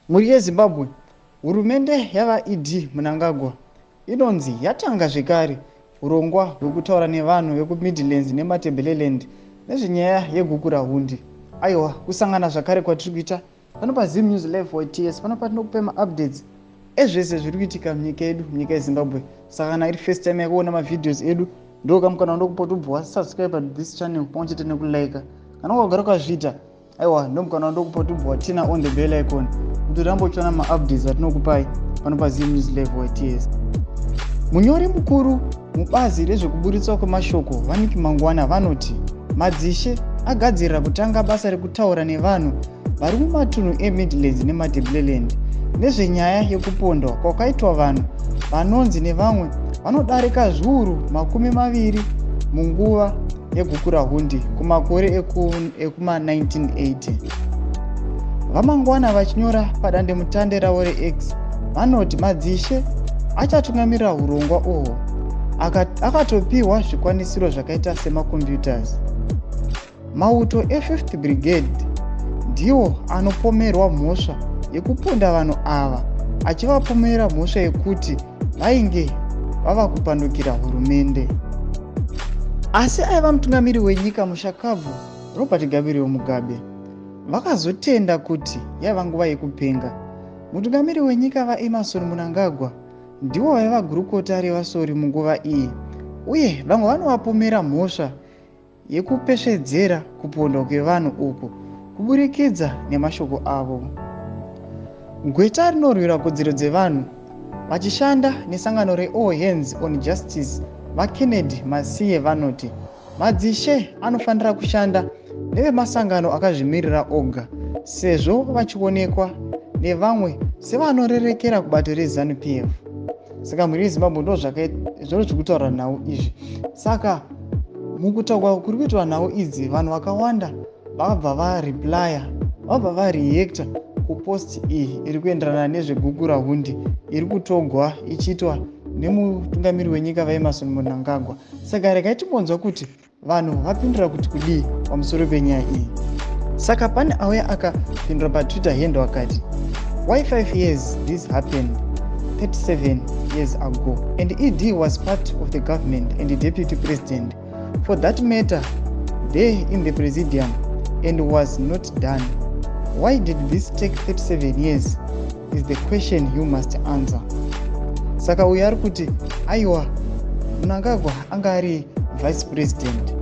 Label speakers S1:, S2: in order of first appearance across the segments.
S1: Mhuri yeZimbabwe, hurumende yaVaED Mnangagwa inonzi yatanga zvekare urongwa hwekutaura nevanhu vekuMidlands neMatabeleland nezvenyaya yeGukurahundi. Aiwa, kusangana zvakare kwatiri kuita pano paZim News Live YTS, pano patinokupai maupdates ezvese zviri kuitika munyika yedu, munyika yeZimbabwe. Saka kana iri first time yakuona mavideos edu, ndokamukana ndokupa kuti ubva wasubscribe to this channel pamwe chete nekulike. Kana ukagara ukazviita, aiwa, ndomukana ndokupa kuti ubva waturn on the bell icon kuti urambe uchiona maupdates atinokupai pano paZim News Live YTS. Munyori mukuru mubazi rezvekuburitswa kwemashoko, vaNick Mangwana, vanoti madzishe agadzirira kutanga basa rekutaura nevanhu vari mumatunhu eMidlands neMatabeleland nezvenyaya yekupondwa kwakaitwa vanhu vanonzi nevamwe vanodarika 20,000 munguva yeGukurahundi kumakore ekuma1980. VaMangwana, vachinyora padandemutande ravo reX, vanoti madzishe achatungamirira urongwa uhwu akatopiwa zvikwanisiro zvakaita semacomputers. Mauto e5th Brigade ndiwo anopomerwa mhosva yekuponda vanhu ava, achivapomera mhosva yekuti vainge vava kupandukira hurumende. Asi aiva mutungamiri wenyika, mushakabvu Robert Gabriel Mugabe, vakazotenda kuti yaiva nguva yekupenga. Mutungamiri wenyika vaEmmerson Mnangagwa ndivo vaiva gurukota revasori munguva iyi, uye vamwe vanovapomera mhosva yekupesvedzera kupondwa kwevanhu uku kuburikidza nemashoko avo. Gweta rinorwira kodzero dzevanhu vachishanda nesangano reAll Hands on Justice, vaKennedy Masiye, vanoti madzishe anofanira kushanda nevemasangano akazvimirira oga, sezvo vachionekwa nevamwe sevanorerekera kubato reZANU PF. Saka mhuri yeZimbabwe, ndo zviri kutaura nhau izvi. Saka mukutaurwa kuri kuitwa nhau idzi, vanhu vakawanda vabva vareplya, vabva vareacta kupost iyi iri kuenderana nezveGukurahundi iri kutogwa ichiitwa nemutungamiri wenyika vaEmmerson Mnangagwa. Saka regai timbonzwa kuti vanhu vapindura kuti kudii pamusoro penyaya iyi. Saka pane auya akapindura paTwitter handle akati, "Why 5 years? This happened 37 years ago and ED was part of the government and the deputy president for that matter there in the presidium and was not done. Why did this take 37 years is the question you must answer." Saka uyu ari kuti aiwa, Mnangagwa anga ari vice president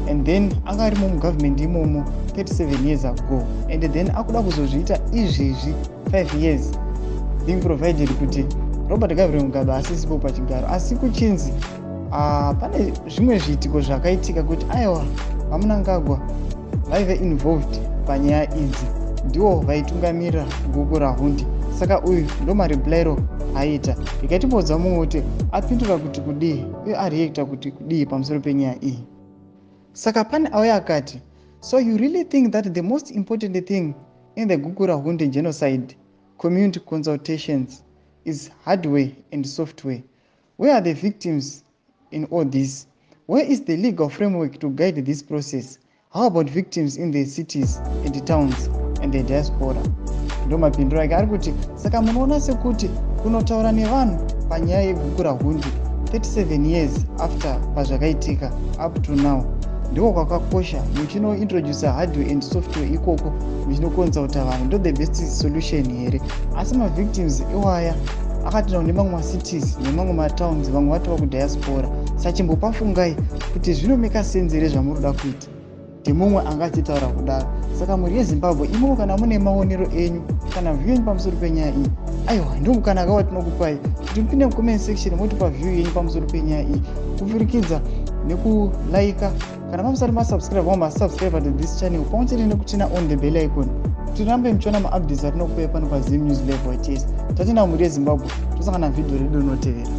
S1: and then anga arimo mugovernment imomo 37 years ago, and then akuda kuzozviita izvezvi 5 years, being provided kuti Robert Gabriel Mugabe asisipo pachigaro, asi kuchinzi pane zvimwe zviitiko zvakaitika kuti aiwa, vaMnangagwa vaive involved panyaya idzi, ndivo vaitungamirira Gukurahundi. Saka uyu ndo mareplyiro aita. Ikatimbodza mumwe kuti apindura kuti kudii uye areacta kuti kudii pamusoro penyaya iyi. Saka pane auya akati, "So you really think that the most important thing in the Gukurahundi genocide community consultations is hardware and software? Where are the victims in all this? Where is the legal framework to guide this process? How about victims in the cities and towns and the diaspora?" Ndo mapinduro ake. Ari kuti saka munoona sekuti kunotaura nevanhu panyaya yeGukurahundi 37 years after pazvakaitika up to now ndiko kwakakosha, muchinointroduca hardware and software ikoko, muchinoconsulta vanhu, ndo the best solution here? Asi mavictims iwaya akatenda nemamwe macities nemamwe matowns, vamwe vatova kudiaspora. Sachimbopafungai kuti zvinomeka sense here zvamuri kuda kuita. Ndemumwe anga achitaura kudaro. Saka mhuri yeZimbabwe, imomo kana mune maonero enyu kana view yenyu pamusoro penyaya iyi, aiwa, ndo mukana akawa tinokupai kuti mupinde mucomment section motipa view yenyu pamusoro penyaya iyi kupfurikidza nekulike. Kana pamusati masubscribe, masubscribe to this channel pamwe chete nekuturn on the bell icon kuti rambe muchiona maupdates atinokupai pano paZim News Live YTS. Tatenda, mhuri yeZimbabwe. Tosangana vhidhiyo redu rinotevera.